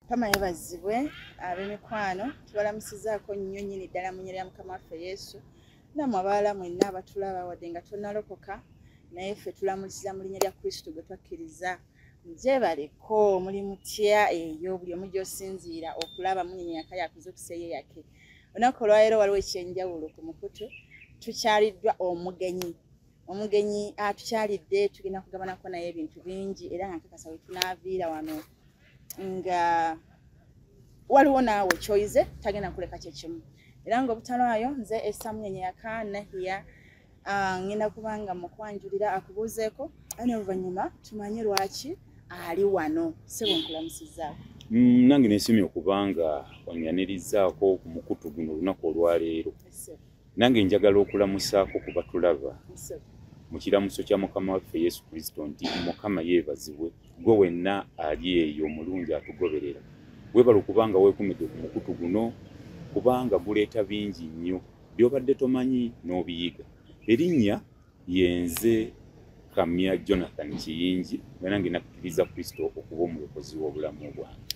Mukama yeebazibwe. Ab'emikwano, tubalamusizaako nnyo nnyini ddala mu nnyina ya Mukama waffe Yesu. Nammwe abalala mwenna abatulaba, wadde nga tonnalokoka, naye ffe tulamusiza mu linnya lya Kristo gwe twakkiriza. Gyebaleko, muli mutya eyo buli omu gy'osinziira okulaba Munyenye Yaka yakuzukusa eyeyake? Olunaku olwaleero waliwo ekyenjawulo ku mukutu. Tukyaliddwa omugenyi. Omugenyi atukyalidde, tugenda kugabanako naye ebintu bingi, era nga nkakasa we tunaaviira wano nga waliwo naawe kyoyize, tagenda kuleka kyekimu. Era nga obutalwayo, nze Esa Munyenye Yaka Nahiya, ngenda kubanga mukwanjulira akubuuzeeko, ate oluvannyuma tumanye lwaki ali wano. Sebo, nkulamusizzaako. Nange nensimye okubanga onyanirizaako ku mukutu guno olunaku olwaleero. Nange njagala okulamusaako ku batulaba mu kiramuso kya Mukama waffe Yesu Kristo nti Mukama yeebazibwe. Gwe wenna ali eyo omulungi atugoberera, weebale okubanga weekumidde ku mukutu guno, kubanga guleeta bingi nnyo by'obadde tomanyi n'obiyiga. Erinnya yenze Kamya Jonathan Kiyingi, nga nange nakkiriza Kristo okuba omulokozi w'obulamu bwange.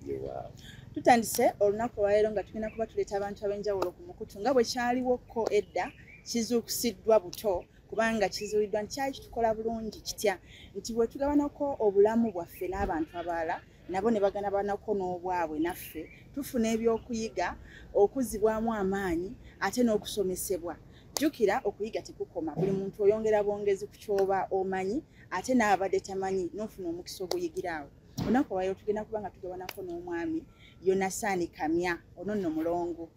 Yewaawo. Tutandise olunaku olwaleero nga tugenda kuba tuleeta abantu ab'enjawulo ku mukutu nga bwe kyaliwoko edda. Kizuukusiddwa buto kubanga kizuuliddwa nti kyali kitukola bulungi kitya nti bwe tugabanako obulamu bwaffe n'abantu abalala, nabo ne baganabanako n'obwabwe naffe, tufuna ebyokuyiga, okuzzibwamu amaanyi, ate n'okusomesebwa. Jjukira, okuyiga tekukoma. Buli muntu oyongera bwongezi ku kyoba omanyi, ate n'abadde tamanyi n'ofuna omukisa oguyigira awo. Olunaku olwaleero tugenda kuba nga tugabanako n'omwami Yonasaani Kamya. Ono nno mulongo.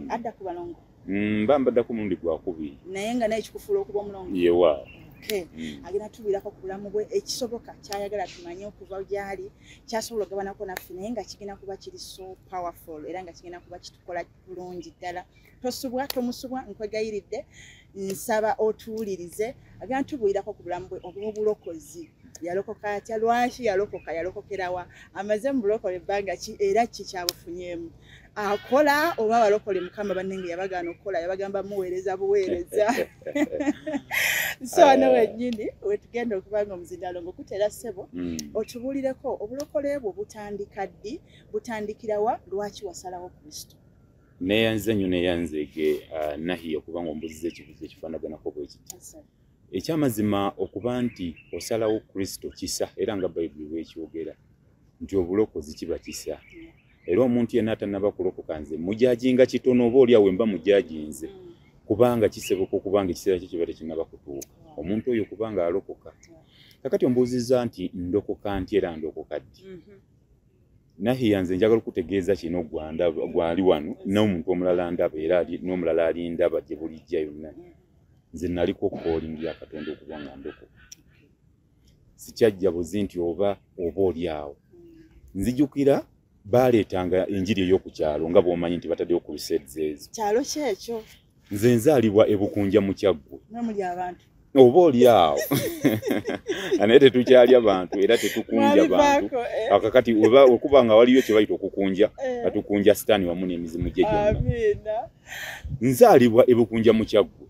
Adda ku balongo. Mba mbaddako omulundi gwakubiri. Naye nga naye kikufuula okuba omulongo? Yewaawo. Okay. Agenda tubuulirako ku bulamu bwe, ekisoboka kyayagala tumanye okuva gyali, kyasobola okugabanako naffe, naye nga kigenda kuba kiri so powerful, era nga kigenda kuba kitukola bulungi ddala. Tosubwa, tomusubwa, nkwegayiridde, nsaba otuwulirize. Agenda tubuulirako ku bulamu bwe obw'obulokozi. Yalokoka atya? Lwaki yalokoka? Yalokokerawa? Amaze mu bulokole ebbanga ki, era ki kyabufunyeemu? Akola oba abalokole Mukama bannenge yabagaana okukola, yabagamba muweereza buweereza? So wano wennyini wetugenda okuba nga omuzindaalo ng'okuteera. Ssebo, otubuulireko, obulokole bwo butandika ddi? Butandikirawa? Lwaki wasalawo Kristo? Neeyanze nnyo, neeyanzeege Nahiya okubanga ombuziza ekibuzo ekifaanaganako bwe kiti. Ekyamazima, okuba nti osalawo Kristo kisa, era nga Bayibuli bwekyogera nti obulokozi kiba kisa. Era omuntu yenna atannaba kulokoka, nze mujudginga kitono, oba oli awo mba mujudginze, kubanga kisoboka okubanga ekiseera kye kiba tekinnaba kutuuka omuntu oyo kubanga alokoka. Kakati ombuuzizza nti ndokoka nti era ndokoka ddi. Nahiya, nze njagala okutegeeza kino, gwali wano n'omuntu omulala ndaba, era n'omulala alindaba gye bulijja yonna. Nze naliko calling ya Katonda okuba nga ndokoka. Sikyajja buzi nti oba oli awo. Nzijukira baleetanga enjiri ey'oku kyalo, nga bw'omanyi nti bataddewo crusades ezo. Kyalo kyekyo? Nze nzaalibwa eBukunja mu Kyaggwe. Mwe muli abantu. Oba oli awo, naye tetukyalya bantu era tetukunja bantu. Mwabivaako, eh? Akakati wekuba nga waliyo kye bayita okukunja, nga tukunja Sitaani wamu n'emizimu gye gyonna. Amiina. Nzaalibwa eBukunja mu Kyaggwe,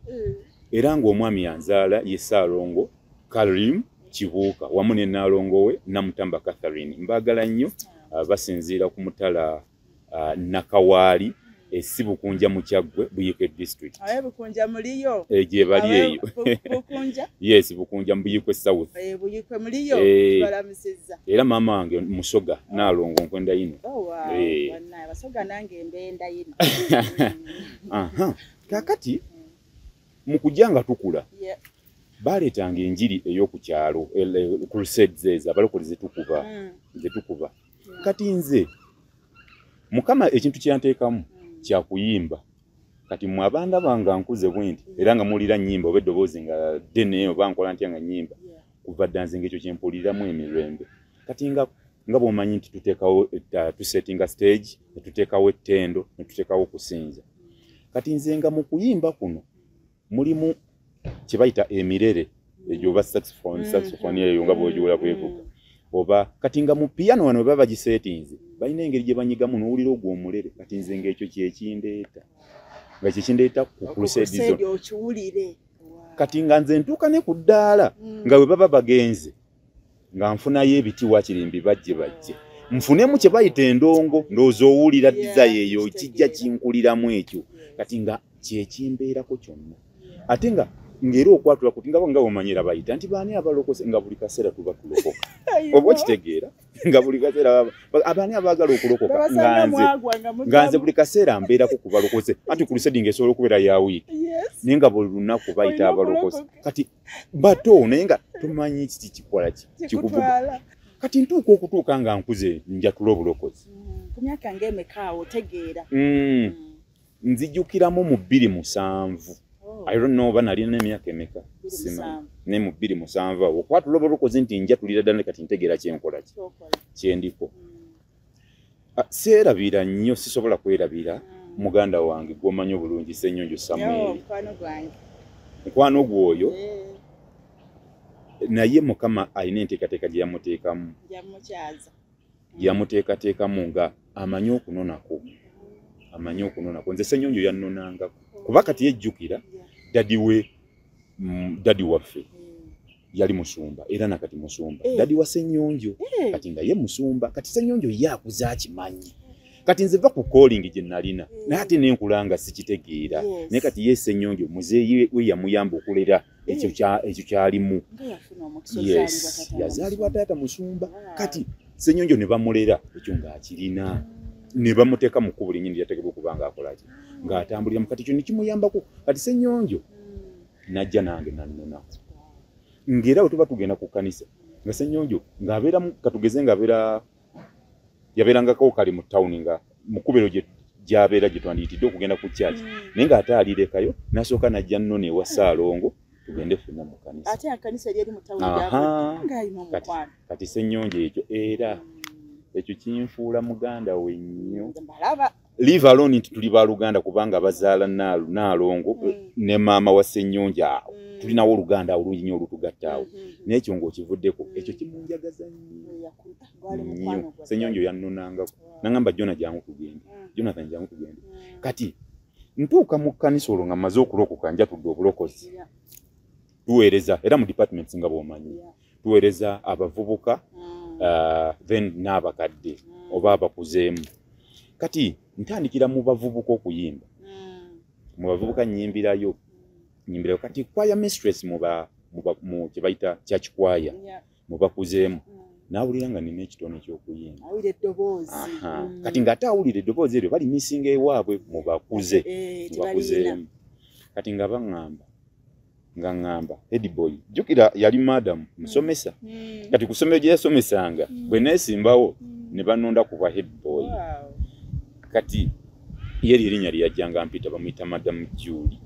era ng'omwami yanzaala ye Ssaalongo Karim Kibuuka wamu ne Nnaalongo we Namutamba Catherine. Mbaagala nnyo. Basinziira ku mutala Nakawaali esi Bukunja mu Kyaggwe, Buikwe District. Aye Bukunja muliyo? Gye bali eyo. Bukunja? Yes, Bukunja mu Buikwe South. Buyikwe muliyo? Tubalamusizza. Era maama wange Musoga, Naalongo nkwenda yino. Oh, wow. Bannaye Abasoga nange mbenda yino. Aha. Kaakati mu kujja nga tukula, baleetanga enjiri ey'oku kyalo, crusades ezo abalokole zetukuba, zetukuba. Kati nze Mukama ekintu kyanteekamu kyakuyimba. Kati mwe abandaba nga nkuze bwe nti, era nga muwulira nnyimba oba eddoboozi nga ddene oba nkola ntya nga nnyimba, kuva dda nze ng'ekyo kyempuliramu emirembe. Kati nga bw'omanyi nti tuteekawo, tusettinga stage, ne tuteekawo ettendo, ne tuteekawo okusinza. Kati nze nga mu kuyimba kuno mulimu kye bayita emirere egyo oba saxophone, saxophone eyo nga bw'ogiwulira bwevuga oba. Kati nga mu piano wano bwe baba bagisettinze, balina engeri gye banyigamu n'owulira ogwo omulere. Kati nze ng'ekyo kyekindeeta, nga kyekindeeta ku crusade zo. Crusade okiwulire. Kati nga nze ntuuka ne ku ddaala nga bwe baba bagenze, nga nfunayo ebiti wakiri mbibajje bajje. Nfunemu kye bayita endongo, ndowooza owulira desire eyo kijja kinkuliramu ekyo. Kati nga kyekimbeerako kyonna. Ate nga ng'era okwatula kuti nga nga bw'omanyira bayita nti baani abalokose, nga buli kaseera tuba tulokoka. Oba okitegeera nga buli kaseera abaani abaagala okulokoka, nga nze buli kaseera mbeerako ku balokose. Anti crusade ng'esobola okubeera ya wiiki, naye nga buli lunaku bayita abalokose. Kati bato naye nga tomanyi kiki kikola kikuvuga. Kati ntuuka okutuuka nga nkuze njatula obulokozi. Ku myaka ng'emeka awo otegeera? Nzijukiramu mu 2007. I don't know oba nalina emyaka emeka, ne mu 2007 awo okwatula obulokozi nti njatulira ddala kati ntegeera kyenkola ki kyendiko. Seerabira nnyo, sisobola kwerabira muganda wange gw'omanyi obulungi, Ssenyonjo Samuel. Mukwano gwoyo naye Mukama alina enteekateeka gye yamuteekamu. Yamuteekateekamu nga amanyi okunonako. Amanyi okunonako. Nze Ssenyonjo yannonangako. Kuba kati yejjukira daddy we, daddy waffe yali musumba era nakati musumba. Daddy wa Ssenyonjo kati nga ye musumba. Kati Ssenyonjo ye akuze akimanyi. Kati nze va ku calling gye nalina naye ate nenkulanga sikitegeera. Naye kati ye Ssenyonjo muzeeyi we yamuyamba okulera ekyo kyalimu. Yes, yazaalibwa taata musumba. Kati Ssenyonjo ne bamulera ekyo ng'akirina. Ne bamuteeka mu kkubo linnyini lyateekebwa okuba ng'akola ki, ng'atambulira mu. Kati ekyo ne kimuyambako. Kati Ssenyonjo n'ajja nange nannonako. Ng'era bwe tuba tugenda ku kkanisa nga Ssenyonjo ng'abeera, katugeze ng'abeera yabeerangako kale mu tawuni nga mu kkubiro gy'abeera gye twandiyitidde okugenda ku church, naye ng'ate alirekayo n'asooka n'ajja nnona ewa Ssaalongo tugende ffenna mu kkanisa. Ate ekkanisa eri mu tawuni ng'alina omukwano. Kati Ssenyonjo ekyo era ekyo kinfuula muganda we nnyo. Leave alone nti tuli baluganda kubanga bazaala Nnaalongo ne maama wa Ssenyonjo awo. Tulinawo oluganda olungi nnyo olutugatta awo. Naye ekyo ng'okivuddeko ekyo kimunjagaza nnyo. Ssenyonjo yannonangako. Nangamba Jona jangu tugende. Jonathan jangu tugende. Kati ntuuka mu kkanisa olwo nga mmaze okulokoka njatudde obulokozi. Tuweereza era mu departments nga bw'omanyi. Tuweereza abavubuka then n'abakadde oba abakuzeemu. Kati ntandikira mu bavubuka okuyimba. Mu bavubuka nnyimbirayo. Nnyimbirayo. Kati choir mistress mu kye bayita church choir mu bakuzeemu. N'awulira nga nina ekitone ky'okuyimba. Awulira eddoboozi. Kati ng'ate awulira eddoboozi eryo bali missinga ewaabwe mu bakuze. Mu bakuzeemu. Kati nga baŋŋamba. Nga ŋŋamba head boy. Jjukira yali madam musomesa. Kati ku ssomero gye yasomesanga bwe neesimbawo ne bannonda ku bwa head boy. Kati ye eryo erinnya lye yajjanga mpita bamuyita Madam Julie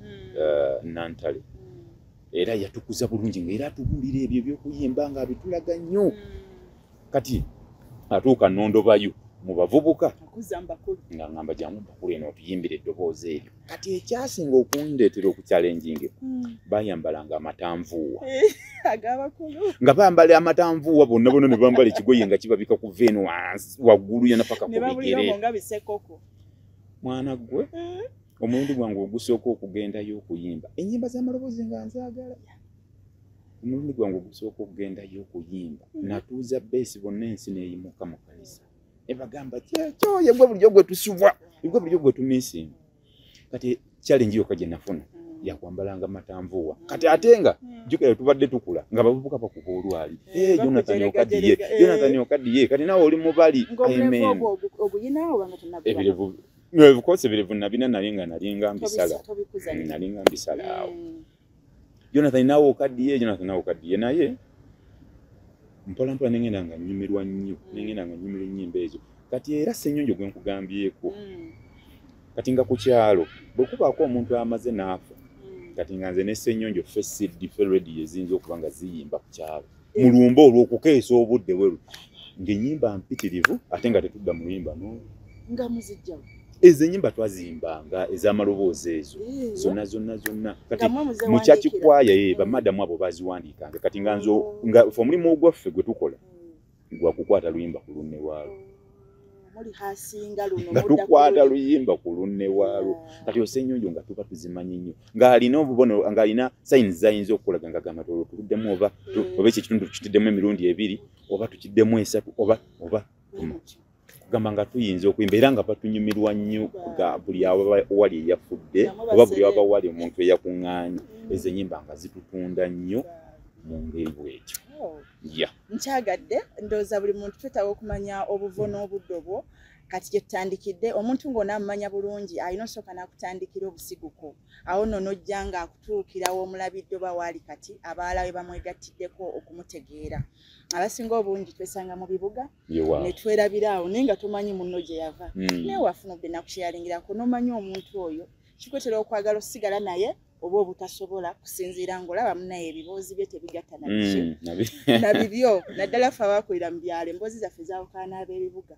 Nantale. Era yatukuza bulungi ng'era atubuulira ebyo eby'okuyimba ng'abitulaga nnyo. Kati atuuka nnondobayo mu bavubuka nga ŋŋamba jangu bakulu eno otuyimbire eddoboozi eryo. Kati ekyasinga okundeetera okukyalenjinga bayambalanga amatanvuuwa. Nga bambala amatanvuuwa bonna bonna ne bambala ekigoye nga kibabika kuva eno waggulu yonna paka ku bigere. Mwana ggwe omulundi gwange ogusooka okugendayo okuyimba ennyimba z'amaloboozi nga nzaagala. Omulundi gwange ogusooka okugendayo okuyimba natuuza beesi bonna ensi n'eyimuka mu kkanisa. Ne bagamba kyekyo ye gwe bulijjo gwe tusubwa, gwe bulijjo gwe tumisinga. Kati challenge yokka gye nafuna yakwambalanga matanvuuwa. Kati ate nga jjukira tubadde tukula nga bavubuka bakuba olwali. Jonathan okaddiye, Jonathan okaddiye, kati naawe oli mubali. Amen. Ebirevu of course ebirevu nabina nalinga nalinga mbisala. Nalinga mbisala awo. Jonathan naawe okaddiye, Jonathan naawe okaddiye naye mpola mpola nengenda nga nnyumirwa nnyo, nengenda nga nnyumirwa ennyimba ezo. Kati era Ssenyonjo gwe nkugambyeko. Kati nga ku kyalo bwe kubaako omuntu amaze n'afa, kati nga nze ne Ssenyonjo ffe CD ffe radio eziyinza okuba nga ziyimba ku kyalo. Mulumba olw'okukeesa obudde bwe ng'ennyimba mpitirivu ate nga tetudda mu luyimba n'olwo. Nga muzijjawo. Ezo ennyimba twaziyimbanga ez'amaloboozi ezo zonna zonna zonna. Kati mu church choir bamadamu abo baziwandiikanga. Kati nga nze nga ffe omulimu ogwaffe gwe tukola gwa kukwata luyimba ku lunne waalwo. Nga tukwata luyimba ku lunne waalwo. Kati Ssenyonjo nga tuba tuzimanyi nnyo. Ng'alina obubonero, ng'alina signs z'ayinza okukulaga nga gamba olwo tuluddemu oba oba ekyo ekitundu tukitiddemu emirundi ebiri oba tukiddemu esatu oba oba. Kugamba nga tuyinza okuyimba era nga batunyumirwa nnyo buli wali eyafudde oba buli waba wali omuntu eyakuŋŋaanye, ezo ennyimba nga zitutunda nnyo mu ngeri bw'etyo. Yeah. Nkyagadde, ndowooza buli muntu twetaaga okumanya obuvo n'obuddo bwo. Kati gye tutandikidde, omuntu ng'onaamumanya bulungi alina osooka n'akutandikira obusiguko, awo nno n'ojja ng'akutuukirawo omulabidde oba waali kati abalala we bamwegattiddeko okumutegeera. Abasinga obungi twesanga mu bibuga ne twerabira awo, naye nga tomanyi munno gye yava. Naye wafuna obudde nakushyalingirako n'omanyi omuntu oyo, kikwetera okwagala osigala naye oba obutasobola kusinziira ng'olaba munnaye ebiboozi bye tebigatta na biki na bibyo, naddala ffe abakulira mu byalo emboozi zaffe zaawukana n'ab'ebibuga.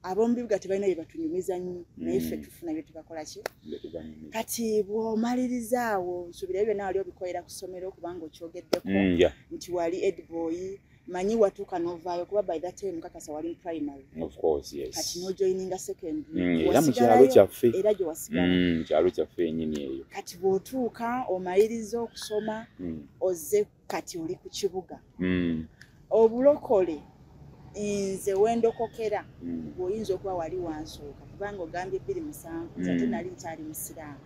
Ab'omu bibuga tebalina bye batunyumiza nnyo, naye ffe tufuna bye tubakola ki. Kati bw'omaliriza awo, nsuubira ebyo byonna wali obikolera ku ssomero kubanga okyogeddeko nti wali headboy, manyi watuuka n'ovaayo kuba by that time nkakasa wali mu primary. Of course, yes. Kati n'ojoininga secondary. Era mu kyalo kyaffe. Era gye wasigala. Mu kyalo kyaffe ennyini eyo. Kati bw'otuuka omaliriza okusoma, ozze kati oli ku kibuga. Obulokole nze wendokokera bw'oyinza okuba wali wansooka kubanga ogambye 2007 ate nali nkyali musiraamu.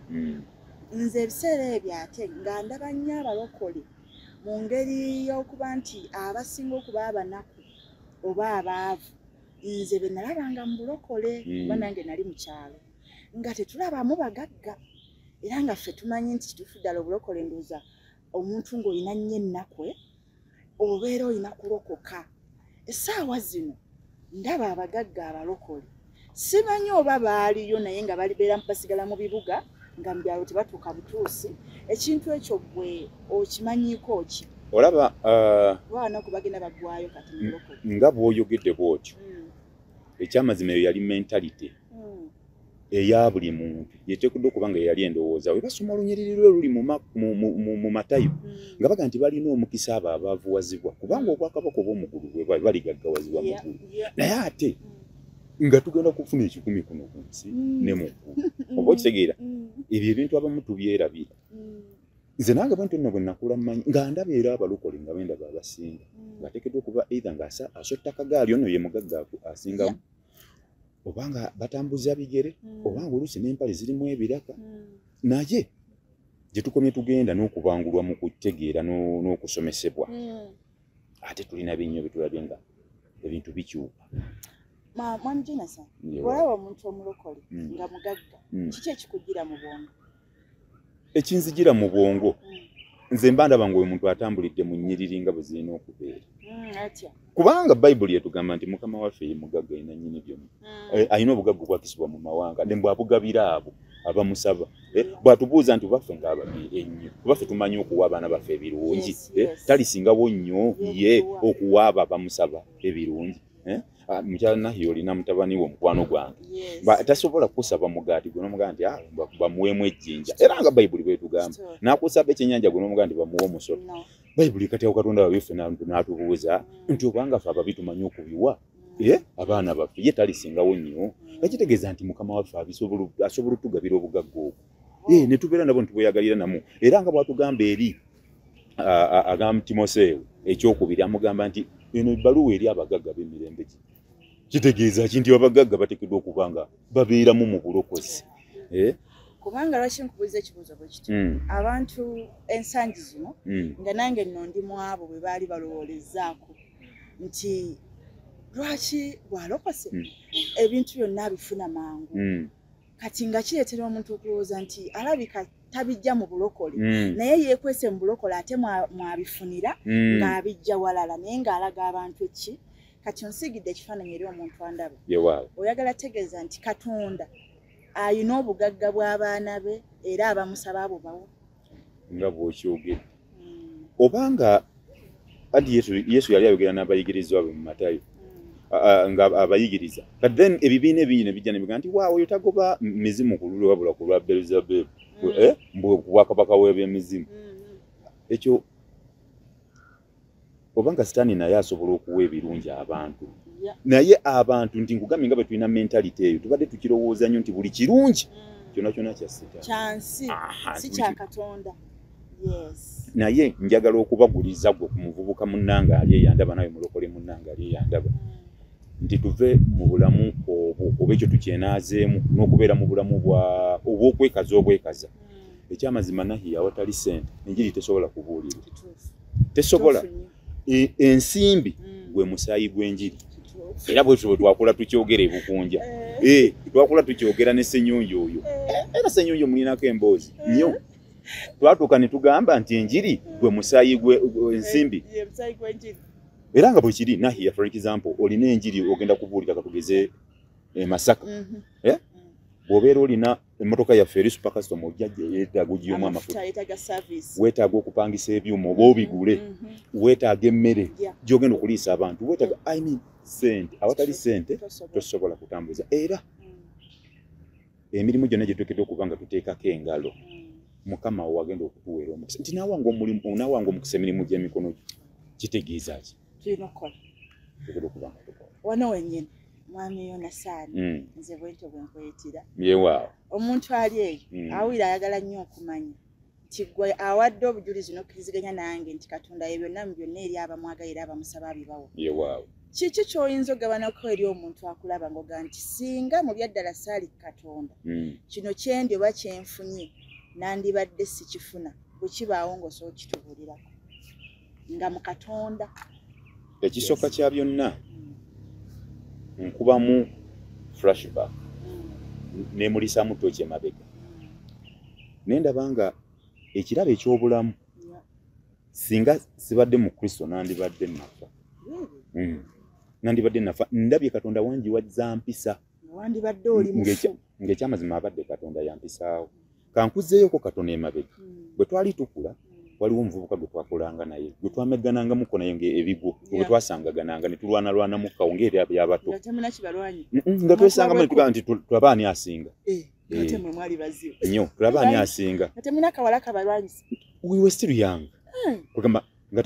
Nze ebiseera ebyo ate nga ndaba nnyo abalokole mu ngeri y'okuba nti abasinga okuba abanaku oba abaavu, nze be nalabanga mu bulokole kuba nange nali mu kyalo nga tetulabamu bagagga, era nga ffe tumanyi nti kituufu ddala obulokole ndowooza omuntu ng'olina nnyo ennaku obeera olina kulokoka. Essaawa zino ndaba abagagga abalokole, simanyi oba baaliyo naye nga balibeera basigala mu bibuga nga mu byalo tebatuuka butuusi. Ekintu ekyo gwe okimanyiiko ki? Olaba abanaku bagenda baggwayo kati mu bulokole. Nga bw'oyogedde bw'otyo, ekyamazima eyo yali mentality eya buli muntu yeteekeddwa okuba nga yali endowooza. We basoma olunyiriri lwe luli mu Matayo nga baga nti balina omukisa abo abaavuwazibwa kubanga obwakabaka obw'omuggulu bwe baligaggawazibwa mu ggulu. Naye ate nga tugenda kufuna 1,000 kuno ku nsi ne mu ggulu. Oba okitegeera ebyo ebintu abamu tubyerabira. Nze nange bwe nti nno bwe nakula mmanyi nga ndaba era abalokole nga bendaba abasinga ng'ateekeddwa okuba either nga asotta akagaali ono ye mugagga asingamu, oba nga batambuza bigere, oba nga oluusi n'empale zirimu ebiraka. Naye gye tukomye tugenda n'okubangulwa mu kutegeera n'okusomesebwa, ate tulina binnyo bye tulabye nga ebintu bikyuka. Mwami Jonathan, bw'olaba omuntu omulokole nga mugagga, kiki ekikujjira mu bwongo? Ekinzijira mu bwongo, nze mba ndaba ng'oyo muntu atambulidde mu nnyiriri nga bwe zirina okubeera. Kubanga Bayibuli etugamba nti Mukama waffe ye mugagga alina nnyini byonna. Alina obugagga obwakisibwa mu mawanga, ne bw'abugabira abo abamusaba. Bw'atubuuza nti baffe ng'ababi ennyo, kubaffe tumanyi okuwa abaana baffe ebirungi. Talisingawo nnyo ye okuwa abo abamusaba ebirungi. Mukyala Nahi olina mutabani wo mukwano gwange, tasobola kusaba mugaati gwe n'omugamba nti bamuweemu ejjinja, era nga Bayibuli bw'etugamba. N'akusaba ekyennyanja gwe n'omugamba nti bamuwe omusolo. Bayibuli kati awo Katonda waffe n'atubuuza nti obanga ffe ababi tumanyi okubiwa abaana baffe, ye talisingawo nnyo. Ekitegeeza nti Mukama waffe asobola otugabira obugagga obwo, ne tubeera nabo ntibweyagalira namu. Era nga bw'atugamba eri agamba Timoseewo ekyokubiri, amugamba nti eno ebbaluwa eri abagagga b'emirembe gino. Kitegeeza ki nti abagagga bateekeddwa okuba nga babeeramu mu bulokozi. Kubanga lwaki nkubuuza ekibuuzo bwe kityo? Abantu ensangi zino nga nange nno ndi mu abo bwe baali balowoolezaako nti lwaki bw'alokose ebintu byonna abifuna mangu. Kati nga kireetera omuntu okulowooza nti alabika tabijja mu bulokole, naye yeekwese mu bulokole ate mwabifunira ng'abijja walala, naye ng'alaga abantu eki. Kati onsiigidde ekifaananyi eri omuntu andaba. Oyagala tegeeza nti Katonda alina obugagga bw'abaana be era abamusaba abo bawo. Nga bw'okyogedde. Obanga anti Yesu yali ayogera n'abayigirizwa be mu Matayo nga abayigiriza. But then ebibiina ebingi ne bijja ne bigamba nti waawo oyo tagoba mizimu ku lulwe wabula ku lwa Beelzebub, mbu ku bwakabaka bw'ebyemizimu. Ekyo obanga Sitaani naye asobola okuwa ebirungi abantu. Naye abantu nti nkugambye nga bwe tulina mentality eyo, tubadde tukirowooza nnyo nti buli kirungi kyonna kyonna kya Sitaani. Kya nsi, si kya Katonda. Yes. Naye njagala okubaguliza gwe ku muvubuka munnange ali eyandaba, nawe mulokole munnange ali eyandaba. Nti tuve mu bulamu obwo oba ekyo tukyenaazeemu n'okubeera mu bulamu obw'okwekaza obwekaza. Ekyamazima Nahiya, awatali ssente enjiri tesobola kubuulirwa, tesobola. Ensimbi gwe musaayi gw'enjiri. Era bwe tutyo twakula tukyogera ebukunja, twakula tukyogera ne Ssenyonjo oyo, era Ssenyonjo mulinako emboozi nnyo. Twatuuka ne tugamba nti enjiri gwe musaayi gw'ensimbi, era nga bwe kiri. Nahiya, for example, olina enjiri ogenda kubuulira, katugeze e Masaka, bw'obeera olina emmotoka yaffe eri super custom, ojja yeetaaga ogiyemu amafuta, weetaaga okupangisa ebyuma oba obigule, weetaaga emmere gy'ogenda okuliisa abantu, weetaaga, I mean, sente. Awatali sente tosobola kutambuza. Era emirimu gyonna gye tuteekeddwa okuba nga tuteekako engalo, Mukama wagenda okutuweera omukisa nti naawanga omukisa emirimu gy'emikono gyo. Kitegeeza ki? Tulina okukola. Tuteekeddwa okuba nga tukola. Wano wennyini, mwami Yonasaani, nze bwentyo bwe nkwetira. Yewaawo. Omuntu ali eyo awulira ayagala nnyo okumanya nti gwe awadde obujulizi n'okkiriziganya nange nti Katonda ye byonna mu byonna eri abamwagala era abamusaba abibawo. Yewaawo. Kiki ky'oyinza okugabanako eri omuntu akulaba ng'oga nti singa mu byaddala saali Katonda, kino kyendi oba kyenfunye nandibadde sikifuna? Bwe kibaawo ng'osobola okitubuulirako nga mu Katonda. Ekisooka kya byonna, nkubamu flashback, nemulisaamu tooki emabega, nendaba nga ekirabo eky'obulamu, singa sibadde mu Kristo nandibadde nafa. Nandibadde nafa. Ndabye Katonda wangi wazza mpisa. Wandibadde oli mufu. Ng'ekyamazima abadde Katonda yampisaawo. Kankuzeeyoko katono emabega. Bwe twali tukula, waliwo omuvubuka gwe twakolanga naye, gwe twamegganangamuko naye ng'ebigwo, gwe twasangagananga ne tulwanalwanamukawo ng'eri abyabato, nga twesangamu ne tugamba nti tulaba ani asinga nnyo, tulaba ani asinga. We were still young, kugamba nga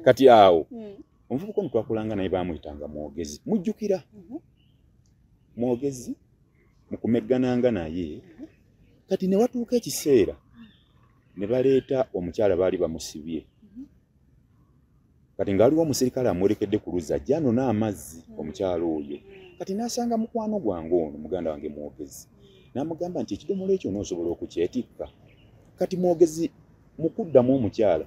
kati awo omuvubuka ono twakolanga naye baamuyitanga Mwogezi, mujjukira Mwogezi, mukumeggananga naye. Kati ne watuuka ekiseera ne baleeta omukyala, baali bamusibye. Kati ng'aliwo omusirikale amwerekedde ku luzzi ajja anona amazzi omukyala oyo. Kati n'asanga mukwano gwange ono, muganda wange Mwogezi, n'amugamba nti ekidomola ekyo onoosobola okukyetikka? Kati Mwogezi mu kuddamu omukyala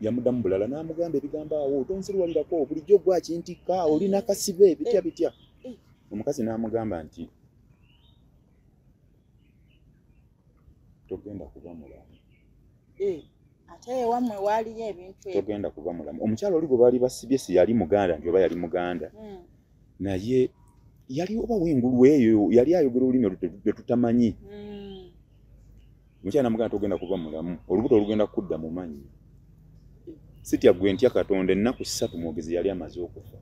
yamuddamu bulala, n'amugamba ebigambo awo, tonsiruwalirako, bulijjo gwakintikka, olina kasibe bitya bitya. Omukazi n'amugamba nti togenda kuba mulamu. Ate ewammwe waaliyo ebintu ebyo. Togenda kuba mulamu. Omukyala oli gwe baali basibye si yali muganda nti oba yali muganda, naye yali oba w'engulu eyo, yali ayogera olulimi lwe tutamanyi. Omukyala n'amugamba togenda kuba mulamu, olubuto olugenda kudda mu mannyo. Sitya gwe ntya Katonda, ennaku 3 Mwogezi yali amaze okufa.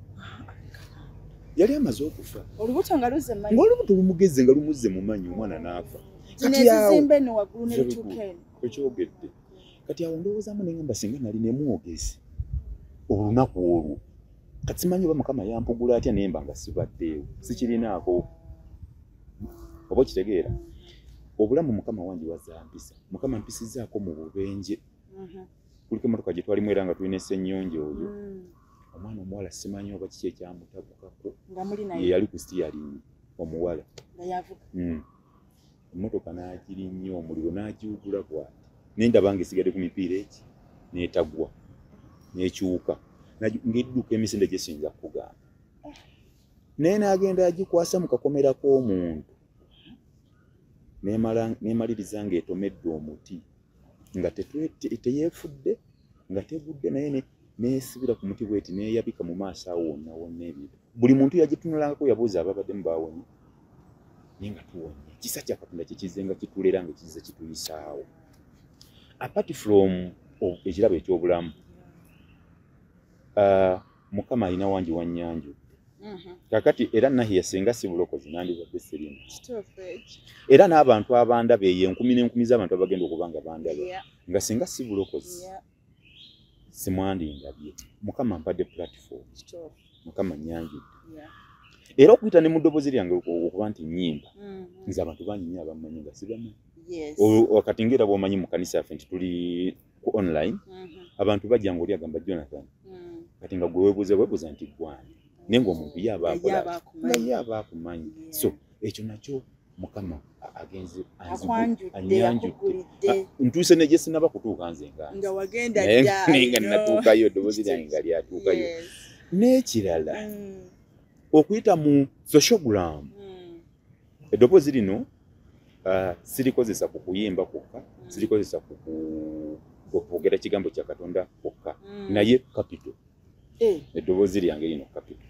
Yali amaze okufa. Olubuto nga luzze mu mannyo. Ng'olubuto lumugezze nga lumuzze mu mannyo, omwana n'afa. Kati awo eno waggulu ne lutuuka eno. Ekyogedde. Kati awo ndowoozaamu ne ngamba singa nali ne Mwogezi olunaku olwo, kati simanyi oba Mukama yampugula atya ne mba nga sibaddeewo, sikirinaako. Oba okitegeera? Obulamu Mukama wangi wazza mpisa. Mukama mpisizzaako mu bubenje. Kuliko emmotoka gye twalimu era nga tulina Ssennyonjo oyo. Omwana omuwala simanyi oba kiki ekyamutabukako. Ye yali ku steering omuwala. Emmotoka n'agirinnya omuliro n'agiwugula bw'ati. Ne ndaba ng'esigadde ku mipiira eki n'etagwa n'ekyuka ng'edduka emisinde gye siyinza kukugamba. Naye n'agenda agikwasa mu kakomera k'omuntu. N'emaliriza ng'etomedde omuti nga teyeefudde, nga tegudde, naye neesibira ku muti bweti neeyabika mu maaso awo wonna wonna ebintu. Buli muntu yagitunulangako yabuuza ababaddemu baawonye, naye nga tuwonye. Ekisa kya Katonda kikizze nga kitulera nga kizze kituyisaawo. Apart from ekirabo eky'obulamu, Mukama alina wangi wannyanjudde. Kakati era Nahiya singa si bulokozi nandibadde sirina. Era n'abantu abandaba eyo, enkumi n'enkumi z'abantu abagenda okuba nga bandaba, nga singa si bulokozi simwandindabye. Mukama mpadde platform, Mukama nnyanjudde. Era okuyita ne mu ddoboozi lyange okuba nti nnyimba, nze abantu bangi nnyo abammanyi nga sibamanyi. Kati ng'era bw'omanyi mu kanisa yaffe nti tuli ku online, abantu bajja ng'oli agamba Jonathan, Kati nga gwe weebuuza nti gwani, naye ng'omuntu ye aba akola nga ye aba akumanyi. So ekyo nakyo Mukama agenze anyanjudde. Ntuuse ne gye sinaba kutuuka nze nga nga wagenda dda, naye nga natuukayo, eddoboozi lyange nga lyatuukayo. N'ekirala, okuyita mu sociogram, eddoboozi lino sirikozesa ku kuyimba kwokka, sirikozesa ku kwogera kigambo kya Katonda kwokka, naye capital eddoboozi lyange lino capital.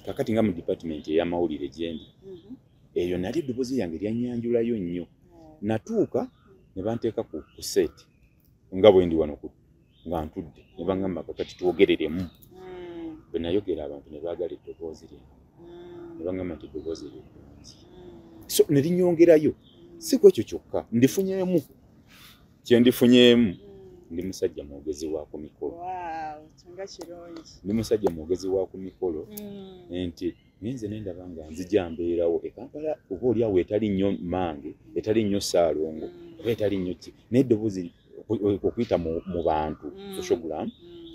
Kakati nga mu department ey'amawulire gyendi, eyo nali eddoboozi lyange lyannyanjulayo nnyo. Natuuka ne banteeka ku set nga bwe ndi wano nga ntudde, ne baŋŋamba, "Kakati twogereremu." Bwe nayogera, abantu ne baagala eddoboozi lyange, ne baŋŋamba nti eddoboozi lyo ddungi, so ne linyongerayo. Si ku ekyo kyokka, ndifunyeemu kye ndifunyeemu, ndi musajja mwogezi wa ku mikolo. Ndi musajja mwogezi wa ku mikolo, nti ngenze nendaba nga nzija mbeerawo e Kampala, oba oli awo etali nnyo mange, etali nnyo Saalongo, oba etali nnyo ki, naye eddoboozi okuyita mu bantu, sociogram,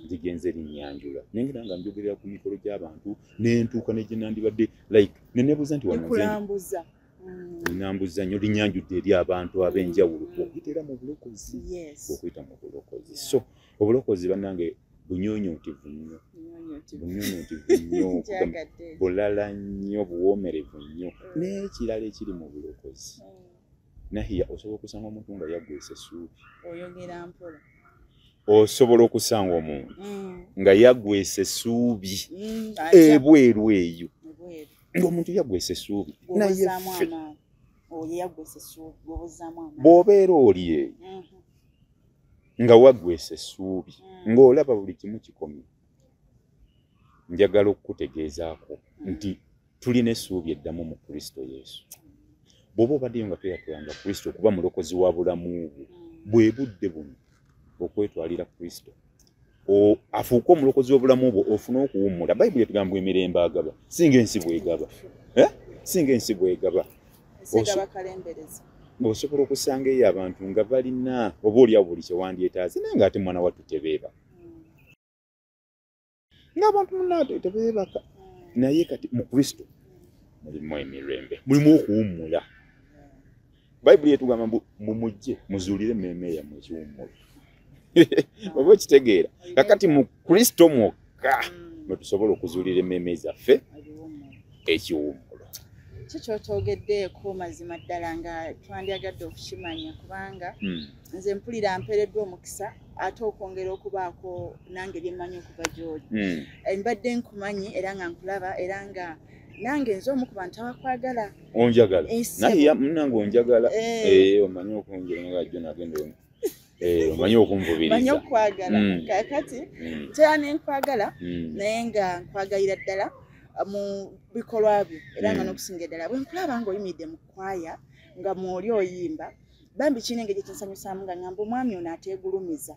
ligenze linnyanjula, nengera nga njogerera ku mikolo gy'abantu, nentuuka ne gye nandibadde like neneebuuza nti wano nze linambuza nnyo, linyanjudde eri abantu ab'enjawulo okuyita era mu bulokozi, okuyita mu bulokozi. So obulokozi, bannange, bunyonyootivu nnyo, bunyonyootivu nnyo, bulala nnyo, buwoomerevu nnyo. N'ekirala ekiri mu bulokozi, nahiya, osobola okusanga omuntu nga yaggwesa essuubi. Osobola okusanga omuntu nga yaggwesa essuubi ebweru eyo, ng'omuntu yaggwesa essuubi, naye ffe bw'obeera oli eyo nga waggwesa essuubi, ng'olaba buli kimu kikomye, njagala okukutegeezaako nti tulina essuubi eddamu mu Kristo Yesu. Bw'oba obaddeyo nga tweyatulanga Kristo okuba mulokozi wa bulamu bwo, bwe budde buno okwetwalira Kristo afuuke omulokozi w'obulamu bwo, ofune okuwummula. Bayibuli etugamba emirembe agaba singa ensi bwegaba, eh? Singa ensi bwegaba. Osobola okusanga eyo abantu nga balina oba oliawo buli kyewandyetaaze, naye ng'ate mwana wattu tebeebaka, ng'abantu munaate tebeebaka. Naye kati mu Kristo mulimu emirembe, mulimu okuwummula. Bayibuli etugamba mbu mumujje muzuulire emmeeme yammwe ekiwummulo, oba okitegeera? Kakati mu Kristo mwokka mwe tusobola okuzuulira emmeeme zaffe ekiwummulo. Ki kyotoogeddeeko mazima ddala nga twandyagadde okukimanya, kubanga nze mpulira mpeereddwa omukisa ate okwongera okubaako nange byemmanyi okuva gy'oli. Mbadde nkumanyi era nga nkulaba, era nga nange nze omu ku bantu abakwagala. Onjagala naye munange, onjagala, omanyi okunjira nga jjo nagenda, omanyi okunvubiriza. Manyi okwagala. Kakati ntera nenkwagala, naye nga nkwagalira ddala mu bikolwa byo, era nga n'okusinga eddala bwe nkulaba ng'oyimiridde mu kwaya nga mwoli oyimba, bambi kirina engeri ekinsanyusaamu nga ngamba omwami ono ateegulumiza,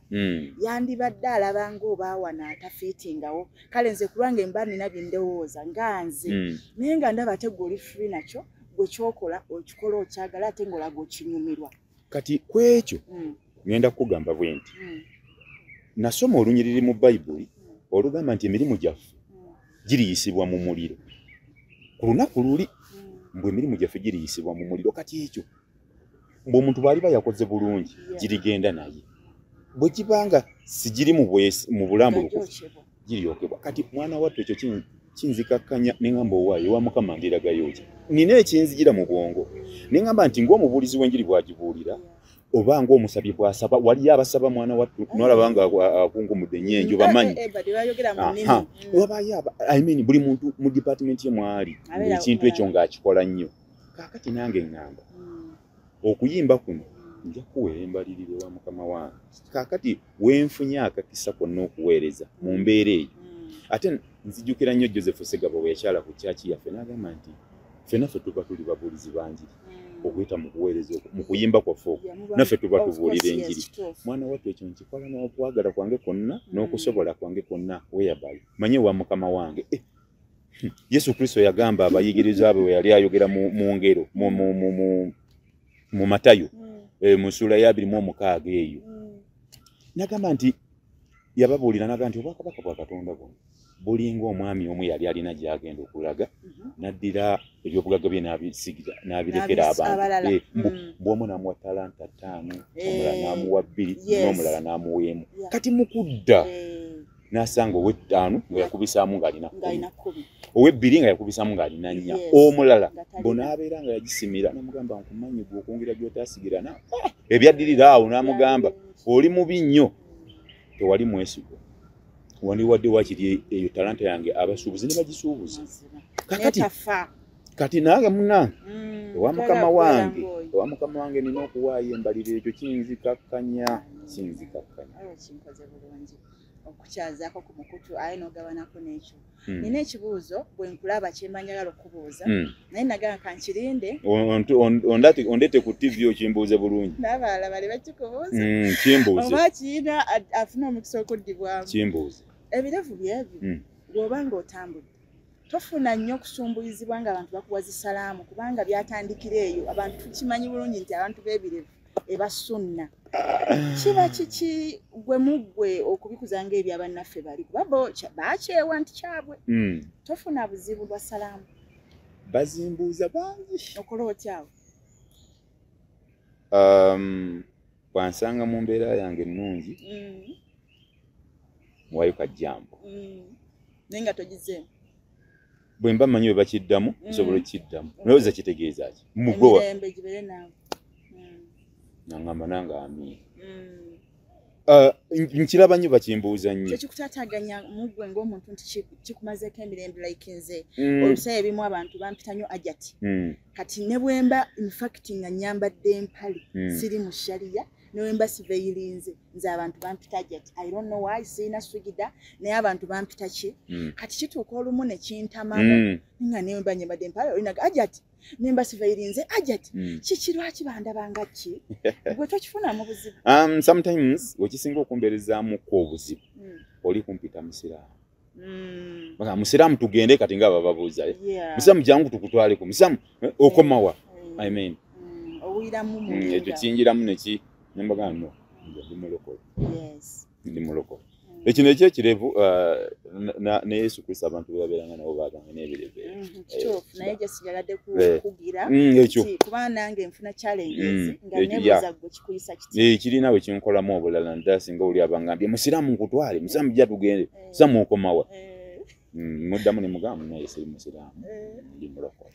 yandibadde alaba ng'obaawana atafiitingawo. Kale nze kulwange mba nina bye ndowooza nga nze, naye nga ndaba ate gwe oli free nakyo, gwe kyokola okikola okyagala, ate ng'olaga okinyumirwa. Kati ku ekyo ŋŋenda kukugamba bwe nti, nasoma olunyiriri mu Bayibuli olugamba nti emirimu gyaffe giriyisibwa mu muliro ku lunaku luli, mbwe emirimu gyaffe giriyisibwa mu muliro. Kati ekyo bw'omuntu bw'aliba yakoze bulungi, girigenda naye, bwe gibanga sigiri mu bulambulukufu, giryokebwa. Kati mwana wattu, ekyo kinzikakkanya ne ŋŋamba, owaayo ewa Mukama ndiragayo ki? Nina ekinzijira mu bwongo ne ŋŋamba nti ng'omubuulizi w'enjiri bw'agibuulira, oba ng'omusabye bw'asaba, waliyo abasaba, mwana wattu, nolaba nga akungumudde nnyo enjo, bamanyi wabayo. I mean, buli muntu mu department ye mwali ekintu ekyo ng'akikola nnyo. Kaakati nange ŋŋamba okuyimba kuno nja kuweera embaliriro wa Mukama wange. Kaakati wenfunye akakisa konna okuweereza mu mbeera eyo, ate nzijukira nnyo Joseph Segabo bwe yakyala ku kyaki yaffe n'agamba nti ffenna ffe tuba tuli babuulizi banjiri okuyita mu kuweereza mu kuyimba kwaffe okwo, naffe tuba tubuulira enjiri. Mwana wattu, ekyo nkikola n'okwagala kwange kwonna n'okusobola kwange kwonna, whereby manye wa Mukama wange. Yesu Kristo yagamba abayigiriza be we yali ayogera mu ngero mu Matayo, mu ssuula ya 26 eyo. Nagamba nti yababuulira naga nti obwakabaka bwa Katonda buno bulinga omwami omu yali alina gy'agenda okulaga n'addira ebyobugagga bye n'abirekera abantu. Bw'omu n'amuwa talanta 5, omulala n'amuwa 2, n'omulala n'amuwa 1. Kati mu kudda n'asanga ow'ettaano nga yakubisaamu ng'alina 10, ow'ebbiri nga yakubisaamu ng'alina 4, omulala mbu n'abeera nga yagisimira n'amugamba nkumanyi gwe okwongera gy'otaasigira ebyaddirira awo n'amugamba oli mubi nnyo tewali mwesigwa. Wandiwadde wakiri eyo talanta yange abasuubuzi ne bagisuubuza. Kati nange munnange ewa mukama wange nina okuwaayo embalirira ekyo kinzikakkanya. Kinkoze bulungi okukyazaako ku mukutu aye n'ogabanako n'ekyo. Nina ekibuuzo bwe nkulaba kye mba njagala okubuuza naye nagamba kankirinde. Ondete ku TV okimbuuze bulungi. N'abalala bali bakikubuuza. Kimbuuze. Oba kirina afune omukisa okuddibwamu. Kimbuuze. Ebirevu byebyo bw'oba ng'otambudde tofuna nnyo okusumbuyizibwa ng'abantu bakuwa zisalaamu kubanga byatandikira eyo. Abantu tukimanyi bulungi nti abantu b'ebirevu ebasunna. Kiba kiki gwe muggwe okubikuza ng'ebya bannaffe bali kuba bo bakyewa nti kyabwe. Tofuna buzibu bwa salaamu. Bazimbuuza bangi. Okola otya awo? Bwansanga mu mbeera yange ennungi muwayo kajjambo. Naye nga togizeemu. Bwe mba mmanyi bwe bakiddamu nsobola okukiddamu. Ndowooza kitegeeza ki? Mugwe emirembe gibeere naawe. Nangamba nange amiina. Nkiraba nnyo bakimbuuza nnyo. Kyekikutaataaganya muggwe ng'omuntu nti kikumazeeko emirembe like nze. Oluseera ebimu abantu bampita nnyo Ajati. Kati ne bwe mba in fact nga nnyambadde empale siri mu sharia ne bwe mba siveirinze nze abantu bampita Ajati. I don't know why sirina swigida naye abantu bampita ki. Kati kituuka olumu ne kintamamu nga ne bwe mba nnyambadde empale olinaga Ajati. Nemba siveirinze Ajati. Kiki lwaki bandabanga ki? Gwe tokifunamu buzibu. Sometimes wekisinga okumbeerezaamuko obuzibu oli kumpita musiraamu. Baka musiraamu tugende kati nga bababuuza. Musiraamu jangu tukutwaleko. Musiraamu okomawa. I mean. Owuliramu mu. Ekyo kiyingiramu ne ki nembaga no ndi mulokole. Yes. Ndi mulokole. Ekino ekyekirevu ne Yesu Kristo abantu bebabeeranga nabo baabanga n'ebirevu. Kituufu naye gye sijagadde kukugira kuba nange nfuna challenges nga neebuuza gwe kikuyisa kiti. Kirina we kinkolamu obulala naddala singa oli abangambye musiraamu nkutwale, musiraamu jja tugende, musiraamu okomawa. Muddamu ne mugamba naye siri musiraamu ndi mulokole.